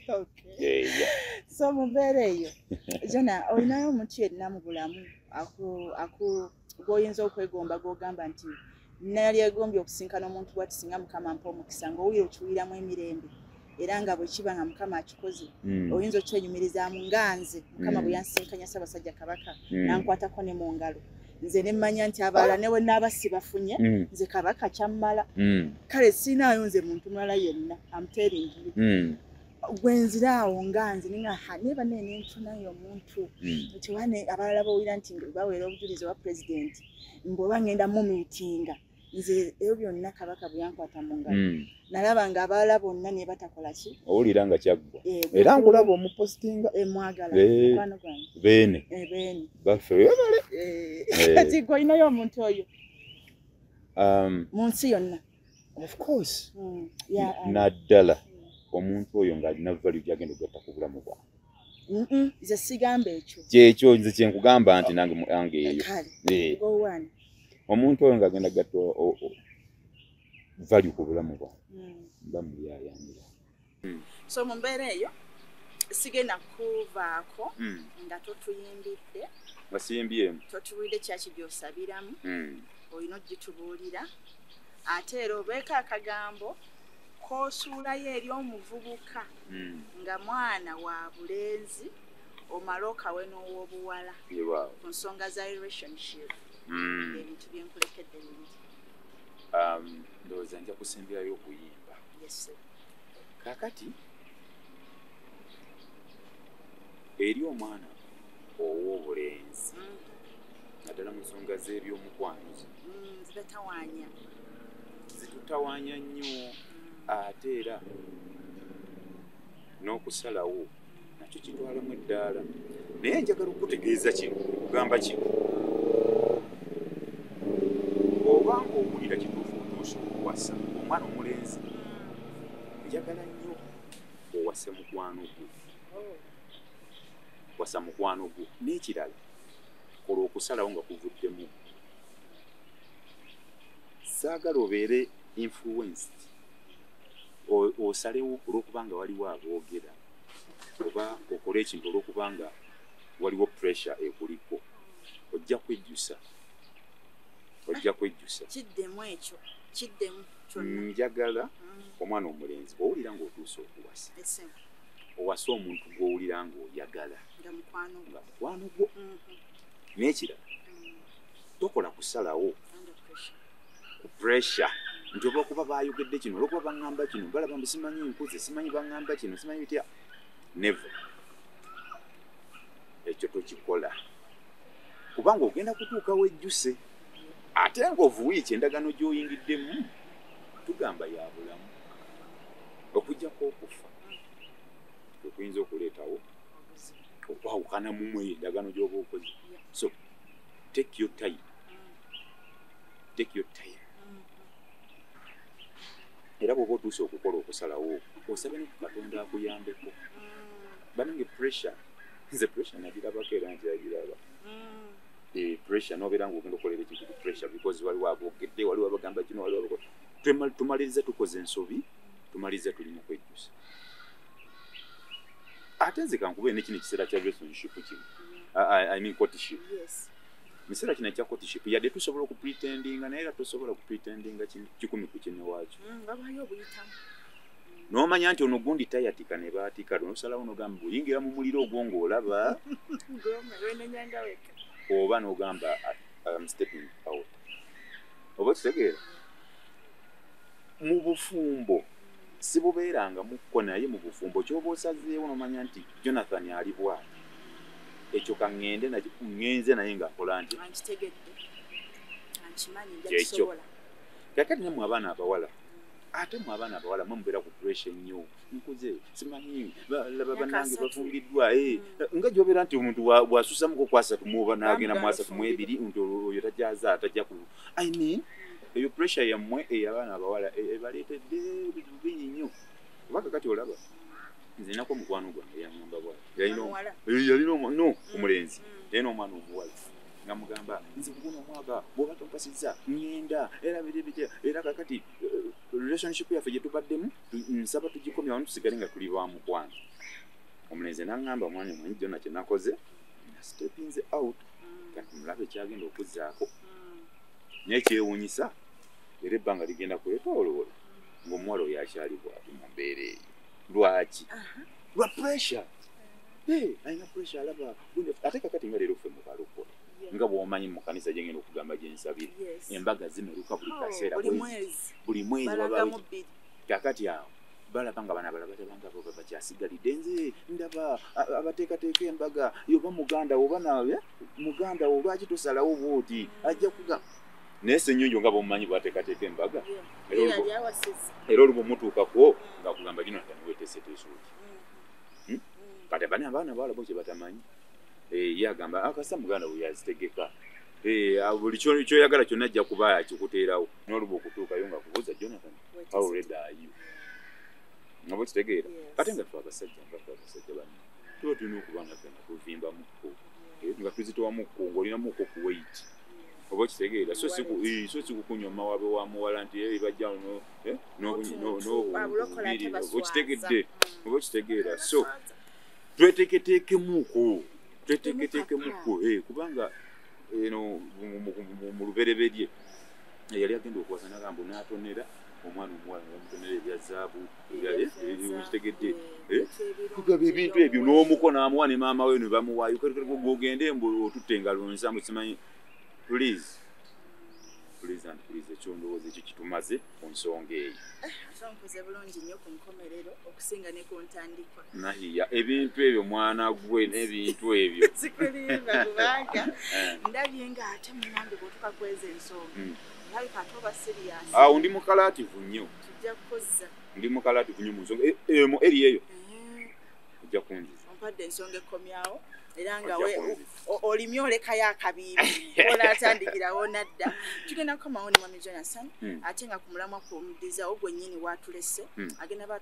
So mu mbeera eyo Jona olinayo omuntu yenna mu bulamu gw'oyinza okwegomba gw'ogamba nti nali egombye okusinkana omuntu bw'ati singa Mukama ampa omukisa ng'owulira okiwuliramu emirembe era nga bwe kiba nga Mukama akikoze oyinza okyenyumirizaamu nga nze Mukama bwe yansinkanya Ssaabasajja Kabaka n'ankwatako ne mu ngalo nze ne mmanya nti abalala ne bwe naaba sibafunye nze Kabaka kyammala. Kale siinaayo nze muntu mulala yenna, I'm telling you. Gwe nzira awo nga nze ninga neba nene nfunayo omuntu nti wane abalala bawulira nti baweera obujulizi owa pulezidenti mbw'oba ngenda mu miitinga nze ebyo byonna Kabaka bwe yankwata mu ngalo nalaba nga abalala bonna ne batakola ki. Owulira nga kyaggwa era nkulaba omupositinga mwagala mukwano gwange beene baffe webale. Kati gwe olinayo omuntu oyo mu nsi yonna? Of course. Naddala omuntu oyo ng'alina value gy'agenda okugatta ku bulamu bwange. Nze sigamba ekyo. Kyekyo nze kye nkugamba nti nange yange eyo. Omuntu oyo ng'agenda kugatta value ku bulamu bwange mba mulyayanira. So mu mbeera eyo sigenda kuvaako nga totuyimbidde. Nga siyimbyemu. Totubuulidde kyaki gy'osabiramu. Olina ogitubuulira. Ate era obeeko akagambo k'osuulayo eri omuvubuka nga mwana wa bulenzi omale okawe n'ow'obuwala ku nsonga za relationship. Ebintu bye nkulekedde bibiri. Ndowooza nja kusemberayo okuyimba. Yes. Kaakati eri omwana ow'obulenzi naddala mu nsonga z'ebyomukwano zibatawaanya. Zitutawaanya nnyo ate era n'okusalawo nakyo kitwalamu eddaala. Naye njagala okutegeeza kino, okugamba kino. okuwasa omwana omulenzi, njagala nnyo owase mukwano gwo. Wasa mukwano gwo. N'ekirala, kola okusalawo nga kuvuddemu. Saagala obeere influenced, osalewo olw'okubanga waliwo aboogera, oba okole ekintu olw'okubanga waliwo pressure ekuliko. Ojja kwejjusa, ojja kwejjusa. Kiddemu ekyo, kiddemu kyonna. Njagala omwana omulenzi, bw'owulira ng'otuuse okuwasa, owase omuntu gw'owulira ng'oyagala, nga mukwano nga mukwano gwo. N'ekirala, tokola kusalawo ku pressure nti olwokuba baayogedde kino, olwokuba baŋŋamba kino, balaba mbu simanyi nkuze, simanyi baŋŋamba kino, simanyi bitya. Never, ekyo tokikola, kubanga ogenda kutuuka wejjuse, ate ng'ovuwiiki endagaano gy'oyingiddemu tugamba ya bulamu, okujjako okufa okuyinza okuleetawo okwawukana mumwe endagaano gy'oba okoze. So take your time, take your time. Era bw'oba otuuse okukola okusalawo, osabe ne ku Katonda akuyambeko. Banange, pressure, nze pressure nagirabako era nkyagiraba. Pressure nobeera ng'ogenda okukolera ekintu ku pressure because waliwo aboogedde, waliwo abagamba kino, waliwo tumaliriza tukoze ensobi, tumaliriza tuli mu kwejjusa. Ate nze kankube ne kino ekiseera kya relationship kino, I mean courtship. Mu kiseera kino ekya courtship, yadde tusobola okupretendinga, naye era tosobola kupretendinga 100 ku kinne waakyo. Wabayo obuyitamu. N'omanya nti ono gundi tayatika ne baatika, n'osalawo n'ogamba oyingira mu muliro ogwo ng'olaba Wenenyanga weka. oba n'ogamba, "I'm stepping out." Oba kitegeera, mu bufumbo si bubeeranga mukko, naye mu bufumbo kyoba osazeewo n'omanya nti Jonathan ali bwati, ekyo kaŋŋende nakyo, ŋŋenze naye nga nkola nti Ankitegedde, ankimanyi, nja Kyekyo. kisobola. Kakati nammwe abaana abawala, ate mwe abaana abawala mwe mubeera ku pressure ennyo. Nkuze, simanyi laba Myaka bannange 30. bafumbiddwa, nga gy'obeera nti omuntu bw'asusamuko ku 30 muoba n'agenda mu Bamugala 32 nti oyo tajaaza, tajja ku, I mean, eyo pressure yammwe ey'abaana abawala ebaleetedde ebizibu bingi nnyo. Kuba kakati olaba nze nako mukwano gwange yaŋŋamba bwati. Yalina Omuwala? Yalina no omulenzi, yalina omwana omuwala nga mugamba, nze kuguno omwaka bw'oba tompasizza ŋŋenda, era biri bitya. Era kakati relationship yaffe gye tubaddemu nsaba tugikomye wano, tusigale nga tuli ba mukwano. Omulenzi n'aŋŋamba, omwami omanyi Jona kye nakoze, stepinze out. Kati mulabe ekyagenda okuzzaako, naye kyewuunyisa, era ebbanga ligenda kwetooloola ng'omuwala oyo akyali bwati mu mbeera eyo. Lwaki? Lwa pressure. Alina pressure, alaba ate kakati nga leero ffe mu balokole, nga bw'omanyi mu kanisa gye ngenda okugamba gye nsabira, embaga zimeruka buli Oh, kaseera. Buli Mwezi. mwezi. Buli mwezi Balagamu wabaawo. 2. Kakati awo balaba nga bano abalala batabanga bo bakyasigalidde. Nze ndaba abateekateeka embaga, yoba muganda wo, oba nawe muganda wo, lwaki tosalawo bwoti? Ajja kuga naye Ssenyonjo nga bwomumanyi bwateekateeka embaga. Era Ye yali awasiza. Era oluba omutuukako nga kugamba, "Jonathan, weteeseteese oti?" Kati bani abaana abawala bo kye batamanyi, ye agamba akasa muganda we yazitegeka. Buli kyoyagala kyonna ajja kuba akikuteerawo, n'oluba okutuukayo nga kubuuza, "Jonathan, how ready are you?" Nga bwekitegeera. Yes. Ate nga ffe abasajja, nga ffe abasajja banne, tuba tulina okuba nga ffe nga tuvimbamuko, nga tuzitowamukko, ng'olinamuko ku weight, oba okitegeera. So si so si kukunyoma wabe wa muwala nti bajja Otuntu, abulokola ate n'obubiri, oba baswaza. okitegedde, oba okitegeera. So tweteeketeekemuko, tweteeketeekemuko, kubanga eno mu lubereberye yali agenda okuwasa nagamba n'atonera omwana omuwala, ne bamutonera ebya zaabu, okitegedde. Kugaba ebintu ebyo n'omuko n'amuwa ne maama we ne bamuwaayo. Gogende mbu otutte engalo nsambu, simanyi. Please, please and please, ekyo ndowooza ekyo kitumaze ku nsonga eyo. Ate onkoze bulungi nnyo ku nkomerero okusinga ne ku ntandikwa. Nahiya, ebintu ebyo mwana gwe n'ebintu ebyo. Sikulimba, kubanga ndabye nga ate munange bw'otuuka kweza ensonga, olabika ate oba serious. Awo ndi mukalaativu nnyo. Tujja kukozza. Ndi mukalaativu nnyo mu nsonga mu eri eyo, ojja kunziza. Ompadde ensonga ekkomyawo era nga olimye olekayo akabiibi onaatandikirawo nadda. Tugenda kukomawo ne Mwami Jonathan ate nga ku mulamwa kumudizawo gwennyini waatulese agenda ba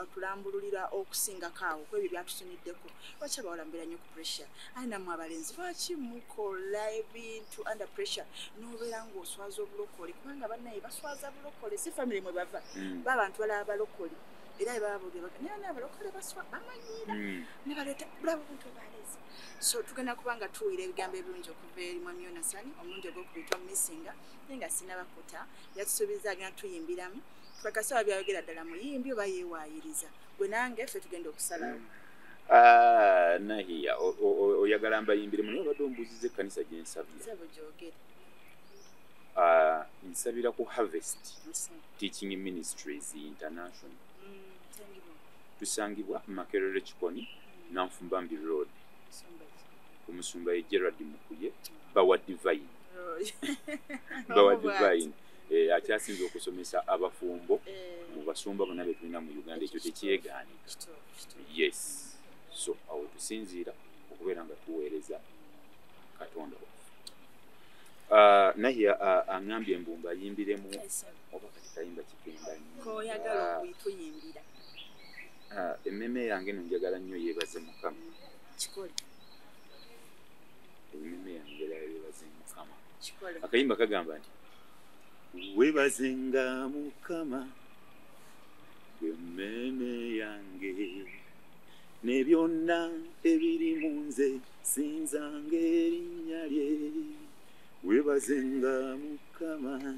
atulambululira okusingako awo ku ebyo byatusumiddeko. Lwaki abawala mubeera nnyo ku pressure? Aye nammwe abalenzi lwaki mukola ebintu under pressure n'obeera ng'oswaza obulokole? Kubanga bannaye baswaza bulokole, si family mwe bava, b'abantu balaba balokole era bwe baba boogera naye n'abalokole baswa bamanyiira ne baleeta bulaba obuntu obalezi. So tugenda kuba nga tuwulira ebigambo ebirungi okuva eri Mwami Yonasani omulundi ogwokubiri twamumisinga naye nga sinnabakuta yatusuubiza agenda tuyimbiramu. Twakasaba byayogera ddala muyimbi oba yeewaayiriza gwe nange ffe tugenda okusalawo. Nahiya oyagala mbayimbiremu naye obadde ombuuzizza ekkanisa gye nsabira. Ssebo gyogere. Nsabira ku Harvest Teaching Ministries International. Tusangibwa Makerere Kikoni, Nanfumbambi Road. Omusumba ye Gerard Mukuye, Bawa Divine. Bawa Divine. Akyasinze okusomesa abafumbo mu basumba bonna be tulina mu Uganda, ekyo tekyegaanika. Yes. So awo tusinziira okubeera nga tuweereza Katonda waffe. Nahiya aŋŋambye mbu mbayimbiremu oba kati kayimba kigenda nnyo. K'oyagala okutuyimbira. Emmeeme yange eno njagala nnyo yeebaze Mukama. Kikole. Emmeeme yange njagala yeebaze Mukama. Kikole. Akayimba kagamba nti weebazenga Mukama gwe mmeeme yange ne byonna ebiri mu nze sinzanga erinnya lye. Weebazenga Mukama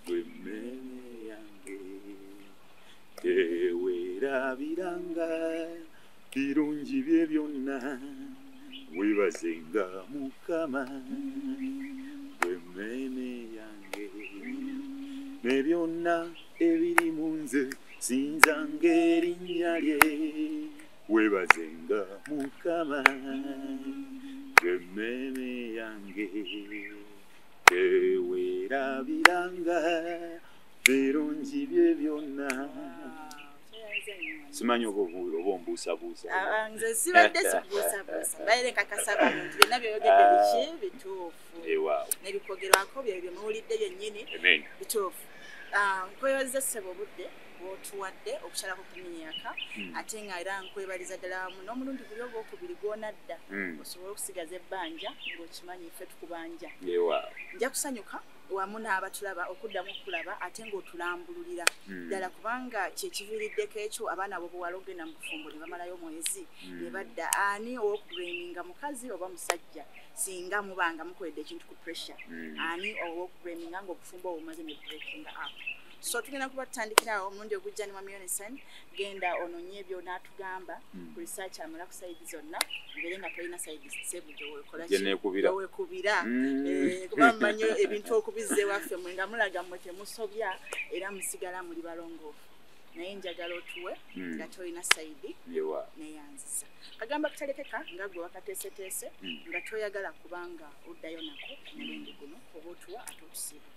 gwe mmeeme yange teweerabiranga birungi bye byonna. Weebazenga Mukama gwe mmeeme yange ne byonna ebiri mu nze sinzanga erinnya lye. Weebazenga Mukama gwe mmeeme yange teweerabiranga birungi bye byonna. Simanyi oba ombuusabuusa. Nze sibadde sikubuusabuusa, mbaire nkakasa abantu byonna by'oyogedde biki bituufu. N'ebikwogerwako bye bye muwulidde byennyini bituufu. Nkwebaza ssebo obudde bw'otuwadde okukyalako ku Munyaka ate nga era nkwebaliza ddala wamu n'omulundi guli ogwokubiri gw'onadda osobole okusigaza ebbanja ng'okimanyi ffe tukubanja. Nja kusanyuka wamu n'abatulaba okuddamu okulaba ate ng'otulambululira ddala kubanga kyekiviiriddeko ekyo abaana b'obuwala okugenda mu bufumbo ne bamalayo omwezi ne badda. Ani ow'okubuleminga, mukazi oba musajja? Singa mubanga mukoledde ekintu ku pressure, ani ow'okubuleminga ng'obufumbo obwo bumaze ne breaking up? So tugenda kuba tutandikirawo omulundi ogujja ne Mwami Yonasani. Genda ononye ebyo n'atugamba ku research amala ku side zonna mbeere nga tolina side sebu gyeweekubira kuba mumanyi ebintu okubizza ewaffe mwe nga mulaga mmwe temusobya era musigala muli balongoofu, naye njagala otuwe nga tolina side neyanzisa. Kagamba kutalekeka nga gwe wakateeseteese nga toyagala kubanga oddayo nako ku mulundi guno oba otuwa ate otusiiba.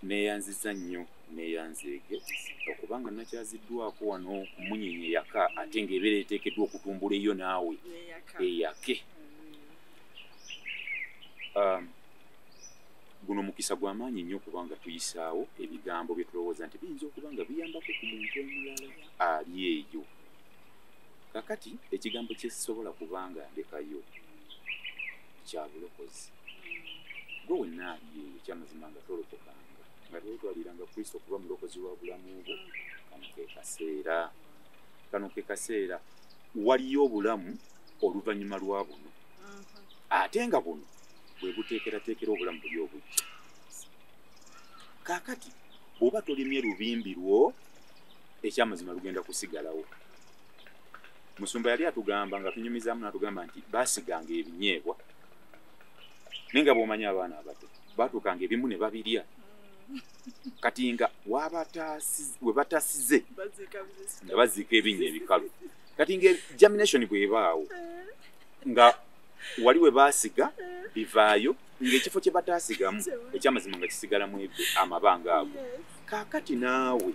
Neeyanziza nnyo neeyanzeege okubanga nakyaziddwako wano ku Munyenye Yaka ate ng'ebeera eteekeddwa okutumbula eyo naawe eyake. Guno mukisa gwa maanyi nnyo okubanga tuyisaawo ebigambo bye tulowooza nti biyinza okuba nga biyambako ku muntu omulala ali eyo. Kakati ekigambo kye sisobola kubanga ndekayo kya bulokozi. Gwe wenna ali eyo ekyamazima nga tolokokanga nga tewetwaliranga Kristo okuba mulokozi wa bulamu bwo, kano ke kaseera. Kano ke kaseera. Waliyo obulamu oluvannyuma lwa buno ate nga buno bwe buteekerateekera obulamu buli obujja. Kaakati bw'oba tolimye lubimbi lwo ekyamazima lugenda kusigalawo. Musumba yali atugamba nga tunyumizaamu n'atugamba nti baasiganga ebinyeebwa naye nga bw'omanyi abaana abato baatuukanga ebimu ne babirya. Kati nga we batasize nga baziika ebinnya ebikalu. Kati nga germination bw'ebaawo nga wali we baasiga bivaayo ng'ekifo kye bataasigamu ekyamazima nga kisigalamu amabanga ago. Kaakati naawe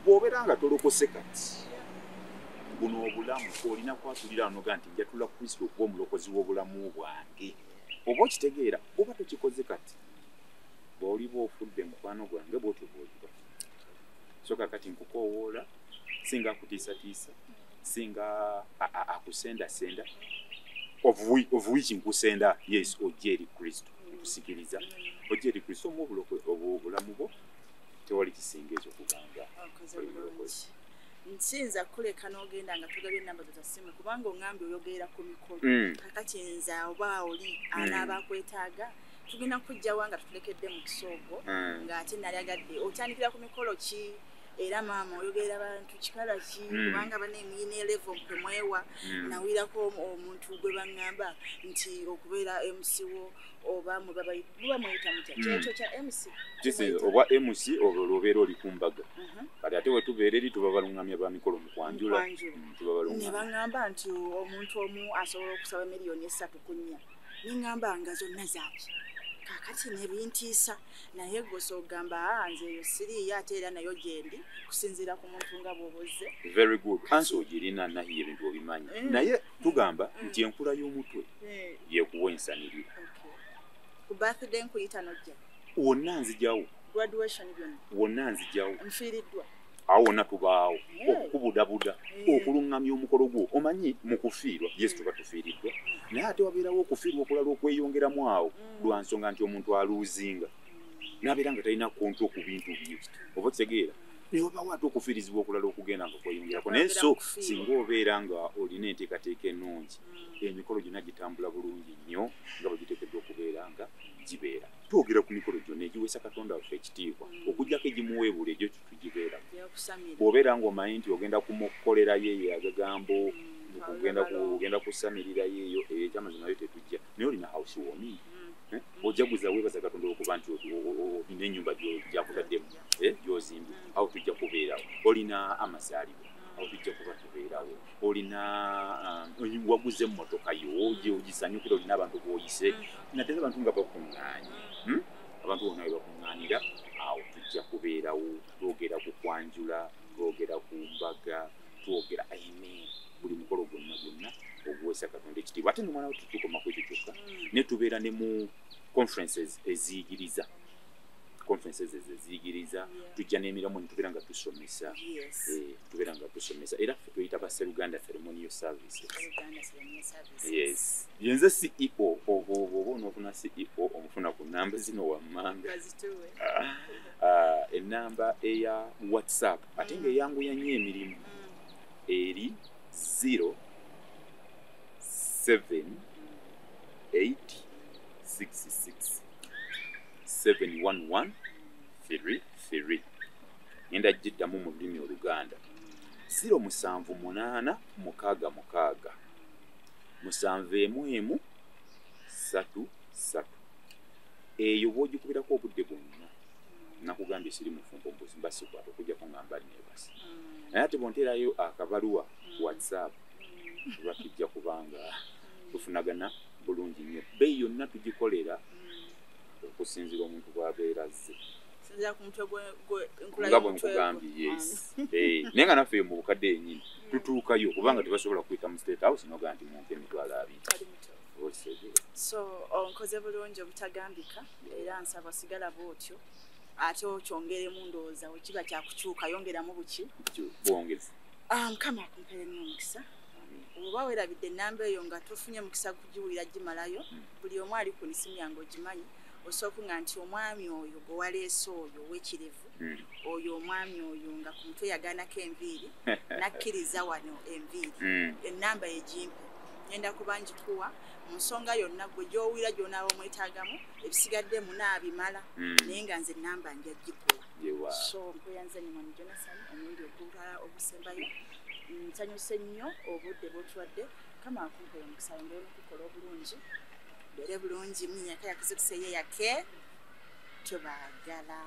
bw'obeera nga tolokose kati Buno obulamu olina kwatulira noga nti njatula Kristo okuba omulokozi w'obulamu bwange. Oba okitegeera oba tokikoze kati bw'oliba ofudde mukwano gwange bw'otyo bw'oliba. So kakati nkukoowoola singa akutiisatiisa, singa akusendasenda, of which nkusenda, yes, ojja eri Kristo, nkusikiriza ojja eri Kristo omu obulamu bwo, tewali kisinga ekyo kubanga Okoze bulungi. Nsinza kuleka n'ogenda nga tugabye enamba zo za ssimu, kubanga oŋŋambye oyogerera ku mikolo. Kakati nze oba oli anaaba akwetaaga, tugenda kujjawa nga tutulekedde mu kisoogo? Ng'ate nalyagadde otandikira ku mikolo ki, era maama oyogerera bantu kikala ki? Kubanga banemuyina level kwe mwewa. Nawulirako omuntu gwe baŋŋamba nti okubeera MC wo, oba muba muyita mutya kyekyo kya MC? This is obwa MC, olwo lwobeera oli ku mbaga. Kati ate we tubeera eri tuba baluŋŋamya ba mikolo mu kwanjula. Mu kwanjula. Tuba Ne baluŋŋamya. baŋŋamba nti omuntu omu asobola okusaba miliyoni 3 ku 4, neŋŋamba nga zonna zaaki? Kakati nebintiisa, naye gwe ogamba, "Ah, nze eyo siriiyo, ate era nayo gyendi kusinziira ku muntu nga bw'obozze." Very good answer, ogirina nahiye, ebintu obimanyi. Naye tugamba nti enkula y'omutwe yekuwa ensanirira. Okay. Ku birthday nkuyita nojja? Wonna nzijawo. Graduation, byonna? Wonna nzijawo. Nfiiriddwa? Awo wonna tubaawo okukubudabuda, okuluŋŋamya omukolo gwo. Omanyi mu kufiirwa, yes, tuba tufiiriddwa, naye ate wabeerawo okufiirwa okulala okweyongeramu awo, lwa nsonga nti omuntu aluuzinga n'abeera nga talina control ku bintu bye, oba okitegeera? Naye wabawo ate okufiirizibwa okulala okugenda nga kweyongerako. Naye so Okufiirwa. singa obeera nga olina enteekateeka ennungi, emikolo gyonna gitambula bulungi nnyo nga bwe giteekeddwa okubeera nga gibeera. Twogera ku mikolo gyonna egiweesa Katonda waffe ekitiibwa, okugyako egimuweebula, egyo tugibeeramu. Byokusamira. Bw'obeera ng'omanyi nti ogenda kumukolerayo eyo agagambo, ogenda kusamirirayo eyo, eyo ekyamazima nayo tetujja. Naye olina house warming, eh? Ojaguza, weebaza Katonda okuba nti olina ennyumba gyakutaddemu, gy'ozimbye, awo tujja kubeerawo. Olina amazaalibwa, awo tujja kuba tubeerawo. Olina waguze emmotoka yo, ogisanyukira, olina abantu b'oyise, naddala abantu nga bakuŋŋaanye, Abantu bonna we bakuŋŋaanira, awo tujja kubeerawo. Twogera ku kwanjula, twogera ku mbaga, twogera amen, buli mukolo gwonna gwonna oguweesa Katonda ekitiibwa. Ate nomwana we tetukoma ku ekyo kyokka, naye tubeera ne mu conferences eziyigiriza, conferences ezo eziyigiriza. Tujja n'emiramu ne tubeera nga tusomesa. Tubeera nga tusomesa, era ffe tuyita ba Seruganda Ceremonial Services. Uganda Ceremonial Services. Yes, yenze CEO. Oba onoofuna CEO, omufuna ku namba zino wammanga. Bazituwe. Ah, enamba eya WhatsApp, ate ng'eyanguya nnyo emirimu, eri 0 7 8 6 6 7 1 1 3 3. Ngenda giddamu mu lulimi Oluganda: 0 7 8 6 6 7 1 1 3 3. Eyo bw'ogikubirako obudde bwonna, nakugambye siri mufumbo, mbuzi mba sikwata okujjako nga mba neebase. Naye ate bwonteerayo akabaluwa ku WhatsApp, tuba tujja kubanga tufunagana bulungi nnyo. Bbeeyi yonna tugikolera okusinziira omuntu bw'abeera azze. Sinzira ku mutwe enkula Nga bwe y'omutwe gwe. nkugambye, yes. Naye nga naffe mu bukadde yennyini tutuukayo, kubanga tebasobola kuyita mu State House noga nti mumpe 20,000. Kali muto. Okitegeera? So onkoze bulungi obutagambika, era nsaba osigala bwotyo, ate okyongeremu, ndowooza wekiba kyakukyuka yongeramu buki. Bwongezi. Ah, Mukama akumpeeremu omukisa. Oba weerabidde enamba eyo nga tofunye mukisa kugiwulira gimalayo, buli omu ali ku nsimu yange ogimanyi, osobola okuŋŋa nti omwami oyo gwe waleese, oyo ow'ekirevu, oyo omwami oyo nga ku mutwe yagaanako enviiri nakkiriza wano enviiri, enamba egimpe, ngenda kuba ngikuwa mu nsonga yonna gwe gy'owulira gy'onaaba omwetaagamu. Ebisigadde munaabimala, naye nga nze enamba nja gikuwa. Yewa. So nkweyanza nnyo, mwami Jonathan, omulundi ogulala ogusembayo. Nsanyuse nnyo obudde bw'otuwadde. Kama akumpeera omukisa, yongere n'okukola obulungi, beere bulungi munyaka yakuzikuseye yake tubaagala.